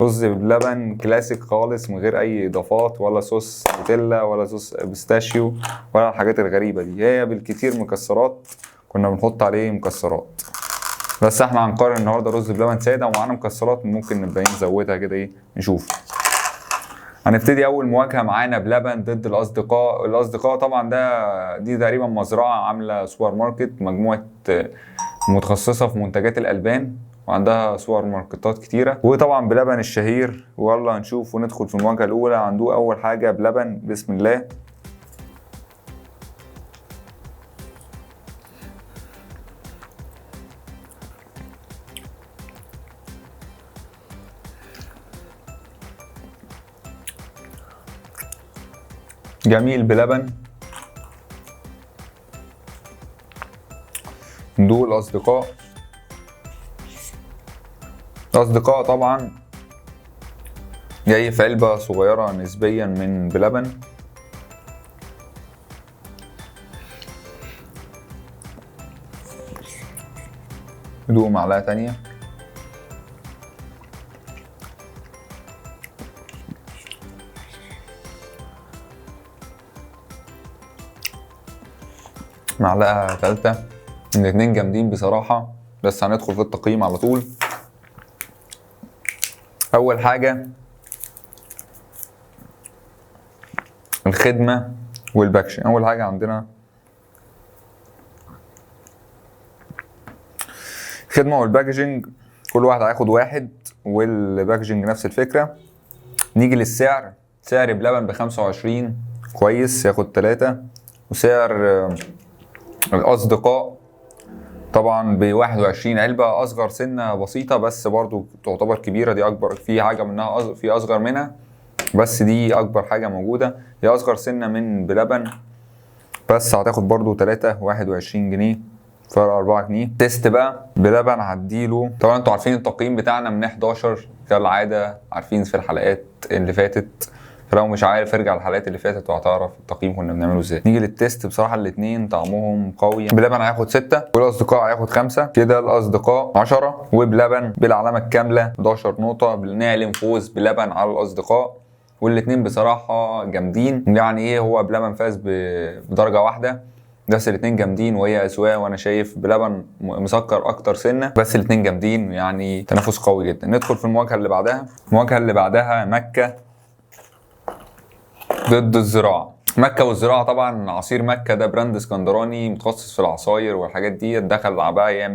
رز بلبن كلاسيك خالص من غير اي اضافات، ولا صوص نوتيلا ولا صوص بيستاشيو ولا الحاجات الغريبة دي. هي بالكتير مكسرات، كنا بنحط عليه مكسرات. بس احنا هنقارن النهارده رز بلبن ساده ومعانا مكسرات، ممكن نبقى نزودها كده ايه نشوف. هنبتدي اول مواجهة معانا بلبن ضد الاصدقاء. الاصدقاء طبعا دي تقريبا مزرعة عامله سوبر ماركت، مجموعة متخصصة في منتجات الالبان وعندها سوبر ماركتات كتيرة، وطبعا بلبن الشهير. ويلا نشوف وندخل في المواجهة الاولى. عنده اول حاجة بلبن، بسم الله. جميل بلبن. ندوق الأصدقاء. الأصدقاء طبعا جاي في علبة صغيرة نسبيا من بلبن. ندوق معلقة تانية. معلقة تالتة. الاتنين جامدين بصراحة، بس هندخل في التقييم على طول. أول حاجة الخدمة والباكشن. أول حاجة عندنا الخدمة وال packaging، كل واحد هياخد واحد، وال packaging نفس الفكرة. نيجي للسعر. سعر بلبن ب25 كويس، ياخد 3. وسعر الأصدقاء طبعا ب21 علبة، أصغر سنة بسيطة بس برضو تعتبر كبيرة. دي أكبر، في حاجة منها في أصغر منها، بس دي أكبر حاجة موجودة. هي أصغر سنة من بلبن، بس هتاخد برضو 3 21 جنيه، فرق 4 جنيه. taste بقى بلبن هديله، طبعا انتوا عارفين التقييم بتاعنا من 11 كالعادة، عارفين في الحلقات اللي فاتت، فلو مش عارف ارجع الحلقات اللي فاتت وهتعرف التقييم كنا بنعمله ازاي. نيجي لل taste، بصراحة الاتنين طعمهم قوي. بلبن هياخد 6 والاصدقاء هياخد 5، كده الاصدقاء 10 وبلبن بالعلامة الكاملة 11 نقطة. بنعلن فوز بلبن على الاصدقاء، والاتنين بصراحة جامدين. يعني ايه، هو بلبن فاز بدرجة واحدة بس الاتنين جامدين، وهي اسواق، وانا شايف بلبن مسكر اكتر سنة، بس الاتنين جامدين، يعني تنافس قوي جدا. ندخل في المواجهة اللي بعدها. المواجهة اللي بعدها مكة ضد الزراعة. مكة والزراعة، طبعا عصير مكة ده brand اسكندراني متخصص في العصاير والحاجات دي، دخل بقى يعمل